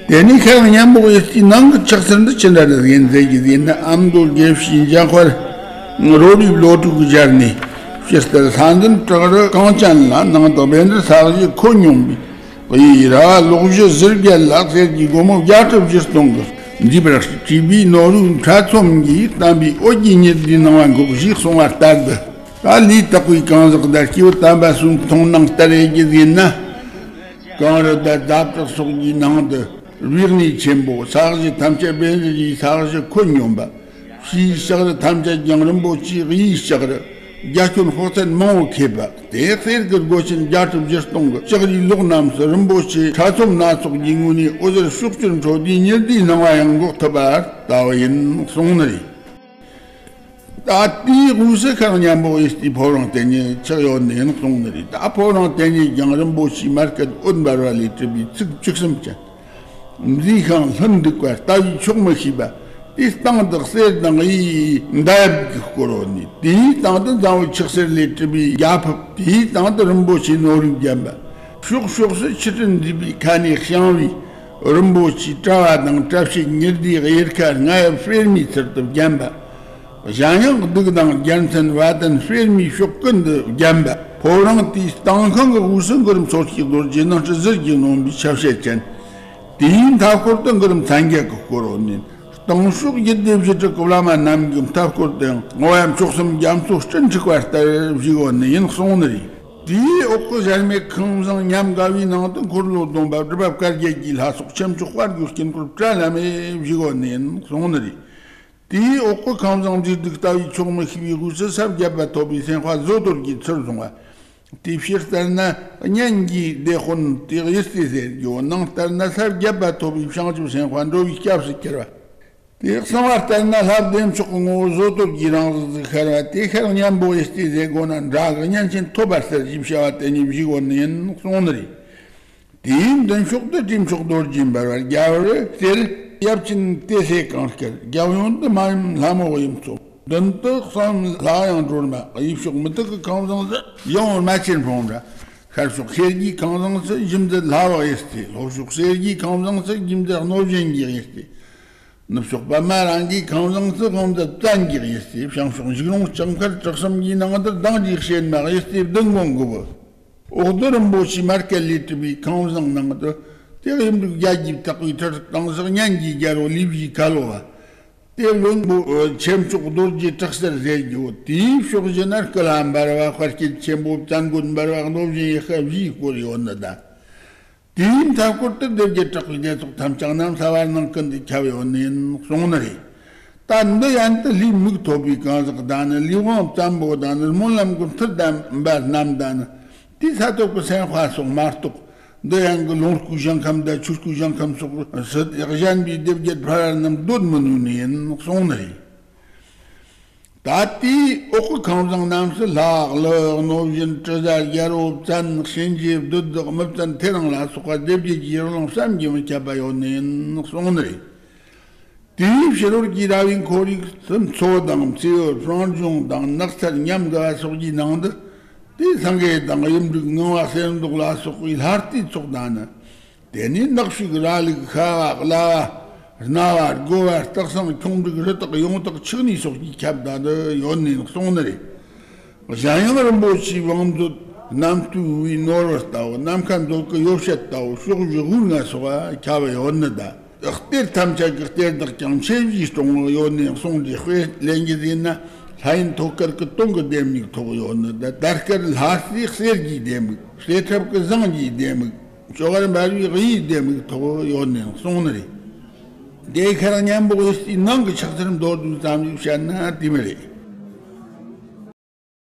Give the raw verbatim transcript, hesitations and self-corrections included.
དེ་ནས་ཁ་རག་སྙན་པོ་ཡི་སྟེང་ནང་གི་ཕྱག་འཚལ་འདི་ཅི་འདྲ་རེད་ཡིན་ཟེར་གྱི་ཟེར་ན། ཨ་མདོ་དགེ་བཤེས་འཇམ་དཔལ་རོ་རིའི་བློ་གྲོས་ཀྱི་ཞལ་ནས། ཕྱི་ལྟར་ས་འཛིན་བྲག་རི་གངས་ཅན་ལ། ནང་དུ་བཻ་ཟླར་ས་གཞི་འཁོད་སྙོམས་པའི། དབྱེ་བའི་ར་བ་ལོགས་བཞི་ཟིལ་བརྒྱད་ལ། གསེར་གྱི་སྒོ་མོ་བརྒྱད་ཁྲི་བཞི་སྟོང་གིས། མཛེས་པར་བྲིས་པའི་ནོར་བུའི་ཁྲ་ཚོམ་གྱིས། བལྟམས་པའི་འོད་ཀྱི་ཉི་ཟླའི་སྣང་བ་འགུགས། ཞེས་གསུངས་པ་ལྟར་དུ། ད་ལས་དག་པའི་གང་ཟག་དང་སྐྱེས་བུ་དམ་པ་གསུམ་མཐོང་སྣང་ལྟར་ཡེ་གི་ཟེར་ན། གངས་རི་དང་ཟླ་གྲགས་སོགས་ཀྱི་ནང་དུ་རིག་གནས་ཆེན་པོ། ས་གཞི་ཐམས་ཅད་བཻ་ཟླ་ཡི་ས་གཞི་འཁོད་སྙོམས་པ། ཕྱིའི་ལྕགས་རི་ཐམས་ཅད་ཀྱང་རིན་པོ་ཆེའི་དབྱེའི་ལྕགས་རི། རྒྱ་ཁྱོན་ཕོག་ཚད་མང་བོ་ཁེབས་པ། དེ་གསེར་གྱི་སྒོ་ཆེན་བརྒྱད་ཁྲི་བཞི་སྟོང་གི་ལྕགས་རིའི་ལོགས་རྣམས་སུ་རིན་པོ་ཆེ་ཁྲ་ཚོམ་སྣ་ཚོགས་ཀྱི་ངོས་ནས་འོད་ཟེར་ཕྱོགས་བཅུར་འཕྲོ་དུས་ཉི་ཟླའི་སྣང་བ་ཡང་འགུག་ཐུབ་པ་ལྟ་བུ་ཡིན་གསུངས་ནི་རེད། ད་དེའི་དབུས་སུ་ཁ་རག་སྙན་པོ་ཡི་སྟེང་ཕོ་བྲང་དེ་ཉིད་ཆགས་ཡོད་ནི་ཡིན་གསུངས་ནི་རེད། ད་ཕོ་བྲང་དེ་ཉིད་ཀྱང་རིན་པོ་ཆེའི་མར་གད་འོད་འབར་བ་ལས་གྲུབ་པའི་ཚིགས་བཅུ་གསུམ་ཅན། མཛེས་ཤིང་ལྷུན་སྡུག་པ་ལྟ་བས་ཆོག་མི་ཤེས་པ། དེའི་སྟེང་དུ་གསེར་དང་དབྱེའི་མདའ་ཡབ་ཀྱིས་བསྐོར་བ་ནས། དེའི་སྟེང་དུ་འཛམ་བུ་ཆུ་གསེར་ལས་གྲུབ་པའི་རྒྱ་ཕིབས། དེའི་སྟེང་དུ་རིན་པོ་ཆེའི་ནོར་བུས་བརྒྱན་པ། ཕྱོགས་ཕྱོགས་སུ་ཆུ་ཀྲུང་མཛེས་པའི་ཁ་ནས་བཤང་བའི་རིན་པོ་ཆེའི་དྲ་བ་དང་། བཀྲ་ཤིས་ཉི་ཟླའི་གཡེར་ཁ་རྔ་ཡབ་སྤེལ་མའི་ཚུལ་དུ་བརྒྱན་པ། གཞན་ཡང་གདུགས་དང་རྒྱལ་མཚན་བ་དན་སྤེལ་མའི་ཕྱོགས་ཀུན་ཏུ་བརྒྱན་པ། ཕོ་བྲང་དེའི་སྟེང་ཁང་གི་དབུས་སུ་གུ་རུ་མཚོ་སྐྱེས་རྡོ་རྗེ་ནང་བཅུད་ཟིལ་གྱིས་གནོན་པའི་ཆ་བྱད་ཅན། དེའི་མཐའ་སྐོར་དུ་གུ་རུ་མཚན་བརྒྱད་ཀྱིས་བསྐོར་བ་ནས། སྟེང་ཕྱོགས་རྒྱུད་སྡེ་བཞི་དྲུག་གི་བླ་མ་རྣམས་ཀྱི་མཐའ་སྐོར་དུ་ཡང་ངོ་བོ་མཆོག་གསུམ་རྒྱ་མཚོ་སྤྲིན་འཁྲིགས་པ་ལྟར་བཞུགས་ཡོད་ནི་ཡིན་གསུངས་ནི་རེད། དེའི་འོག་གི་གཞལ་མེད་ཁང་བཟང་ཉམས་དགའ་བའི་ནང་དུ་འཁོར་ལོ་སྡོམ་པ་སྒྲུབ་པ་བཀའ་བརྒྱད་ཀྱི་ལྷ་ཚོགས་ཆེམ་ཆོག་དཔལ་གྱི་དཀྱིལ་འཁོར་བཀྲ་ལམ་མེ་བཞུགས་ཡོད་ནི་ཡིན་གསུངས་ནི་རེད། དེའི་འོག་གི་ཁང་བཟང་མཛེས་སྡུག་ལྟ་བས་ཆོག་མི་ཤེས་པའི་དབུས་སུ་ས་བརྒྱད་པ་ཐོབ་པའི་སེམས་དཔའ་བཟོ་དོར་གྱི་ཚུལ་བཟུང་བ། དེའི་ཕྱིར་ལྟར་ན་སྙན་གྱི་སྡེ་དཔོན་དེ་དབྱི་སྟེ་ཟེར་རྒྱུའོ། ནང་ལྟར་ན་ས་བརྒྱད་པ་ཐོབ་པའི་བྱང་ཆུབ་སེམས་དཔའ་འགྲོ་བའི་སྐྱབས་སུ་གྱུར་པ། དེ་གསང་བ་ལྟར་ན་ལྷ་བདེ་མཆོག་གི་ངོ་བོ་བཟོ་དོར་གྱི་རང་གཟུགས་སུ་ཤར་བ། དེ་ཤར་སྙན་པོ་དབྱི་སྟེ་ཟེར་དགོས་ན་འདྲ་གི། སྙན་ཆེན་ཐོབ་པ་ལྟར་ཞེས་བྱ་བ་དེ་ཉིད་བཞུགས་ཡོད་ནི་ཡིན་གསུངས་ནི་རེད། དེའི་མདུན་ཕྱོགས་དུ་སྤྲེའུ་མཆོག་རྡོ་རྗེ་འབར་བ། རྒྱབ་རི་གསེར། ཡབ་ཆེན་ཏེ་སེ་གངས་དཀར། རྒྱབ་ཡོན་དུ་མ་ཡུམ་ལྷ་མོ་དབྱི་མཚོ། མདུན་དུ་གསང་ལྷ་དབྱངས་སྒྲོལ་མ། གཡས་ཕྱོགས་མུ་ཏིག་གི་ཁང་བཟང་དུ་ཡང་རྨ་ཆེན་ཕུང་འདྲ། ཤར་ཕྱོགས་ཤེལ་གྱི་ཁང་བཟང་དུ་ཞིབ་མཛད་ལྷ་བག་དབྱི་སྟེ། ལྷོ་ཕྱོགས་གསེར་གྱི་ཁང་བཟང་དུ་ཞིབ་མཛད་རྣོ་བཞིན་གྱིས་དབྱི་སྟེ། ནུབ་ཕྱོགས་པདྨ་རང་གི་ཁང་བཟང་དུ་དབང་མཛད་བཙན་གྱིས་དབྱི་སྟེ། བྱང་ཕྱོགས་འཇིགས་རུང་ལྕགས་མཁར་བྲག་གསུམ་གྱི་ནང་དུ་ལྡང་གི་གཤེད་མ་དབྱི་སྟེ་བདུད་འགོང་གི་བུ། འོག་ཏུ་རིན་པོ་ཆེའི་མར་གད་ལས་གྲུབ་པའི་ཁང་བཟང་ནང་དུ། དེ་གཡུ་འབྲུག་བརྒྱད་ཀྱིས་བཏེགས་པའི་ཁྲིར་དྭངས་སུ་སྙན་གྱི་རྒྱལ་པོ་ལས་བཞིའི་ཁ་ལོ་བ། དེ་བློན་པོ་ཆེ་མཆོག་རྡོ་རྗེ་བྲག་གསལ་ཟེར་རྒྱུའོ། དེའི་ཕྱོགས་བཞི་ན་སྐུ་ལྷ་འབར་བ་དཔལ་སྐྱེད་ཆེན་པོ་བཙན་མགོན་འབར་བ་རྣོ་བཞིན་ཡེ་ཤེས་བཞིས་བསྐོར་ཡོད་ནི་དང་། དེའི་མཐའ་སྐོར་དུ་སྡེ་བརྒྱད་དྲག་པོའི་སྡེ་ཚོགས་ཐམས་ཅད་རྣམས་ས་བར་སྣང་ཀུན་ཏུ་ཁྱབ་ཡོད་ནི་ཡིན་གསུངས་ནི་རེད། ད་འདི་ཡན་དུ་ལྷའི་མིག་ཐོབ་པའི་གང་ཟག་དང་ནི། ལས་དབང་བཙན་པོ་དང་ནི། སྨོན་ལམ་གྱི་མཐུ་ལྡན་པ་རྣམས་དང་ནི། དེའི་ས་ཐོབ་ཀྱི་སེམས་དཔའ་སོགས་མ་གཏོགས། འདི་ཡན་གྱི་ལུང་སྐུའི་ཞིང་ཁམས་དང་ཆོས་སྐུའི་ཞིང་ཁམས་སོགས་སུ་གཞན་པའི་སྡེ་བརྒྱད་ཕ་ར་རྣམས་སྡོད་མི་ནུས་ནི་ཡིན་གསུངས་ནི་རེད། ད་དེའི་འོག་གི་ཁང་བཟང་རྣམས་སུ་ལྷ་ཀླུ་རྣོ་བཞིན་དྲི་ཟ་རྒྱལ་པོ་བཙན་གཤིན་རྗེ་བདུད་བདག་མི་བཙན་ཐེ་རང་ལ་སོགས་པ་སྡེ་བརྒྱད་ཀྱི་ཡུལ་ལུང་བསམ་གྱིས་མི་ཁྱབ་པ་ཡོད་ནི་ཡིན་གསུངས་ནི་རེད། དེའི་ཕྱི་རོལ་གྱི་ར་བའི་ཁོར་ཡུག་ཏུ་མཚོ་དང་མཚེའུ་སྤྲང་ལྗོངས་དང་ནགས་ཚལ་ཉམས་དགའ་བ་སོགས་ཀྱི་ནང་དུ། དེའི་སེང་གེ་དང་གཡུ་འབྲུག་ངང་བ་གསེར་མདོག་ལ་སོགས་པའི་ལྷ་རྟའི་ཚོགས་དང་ནི། དེ་ནས་ནགས་ཤིག་ར་ལུག་ཤྭ་བ་གླ་བ་སྣ་བ་རྒོ་བ་སྟག་སེང་ཁྱུང་འབྲུག་རི་དྭགས་ཡོངས་དག་ཆུ་གནས་སོགས་ཀྱིས་ཁྱབ་བསྡད་དུ་ཡོད་ནི་གསུངས་ནི་རེད། གཞན་ཡང་རིན་པོ་ཆེའི་བང་མཛོད་གནམ་སྟོད་བུའི་ནོར་བུ་ལྟ་བུ། ནམ་མཁའ་མཛོད་ཀྱི་ཡོ་བྱད་ལྟ་བུ། ཕྱོགས་བཞི་དབུས་ལྔ་སོགས་ཁྱབ་ཡོད་ནི་དང་། གཏེར་ཐམས་ཅད་ཀྱི་གཏེར་བདག་ཀྱང་ཆེ་བཞིས་སྲུང་ཡོད་ནི་གསུངས་ཏེ། དཔེ་ལེན་གྱི་ཟིན་ན་ལྷ་ཡིན་ཐོད་དཀར་གྱི་དུང་གི་ལྡེ་མིག་ཐོགས་ཡོད་ནི་དང་། དར་དཀར་ལྷ་སའི་གསེར་གྱི་ལྡེ་མིག། བྱེ་ཁྲབ་ཀྱི་ཟངས་ཀྱི་ལྡེ་མིག། ཅོག་གར་འབར་བའི་དབྱེའི་ལྡེ་མིག་ཐོགས་ཡོད་ནི་གསུངས་ནི་རེད། དེ་ཁ་རག་སྙན་པོ་ཡི་སྟེང་ནང་གི་ཕྱག་འཚལ་མདོར་བསྡུས་ཙམ་ཞིག་བཤད་ན་དེ་མི་རེད།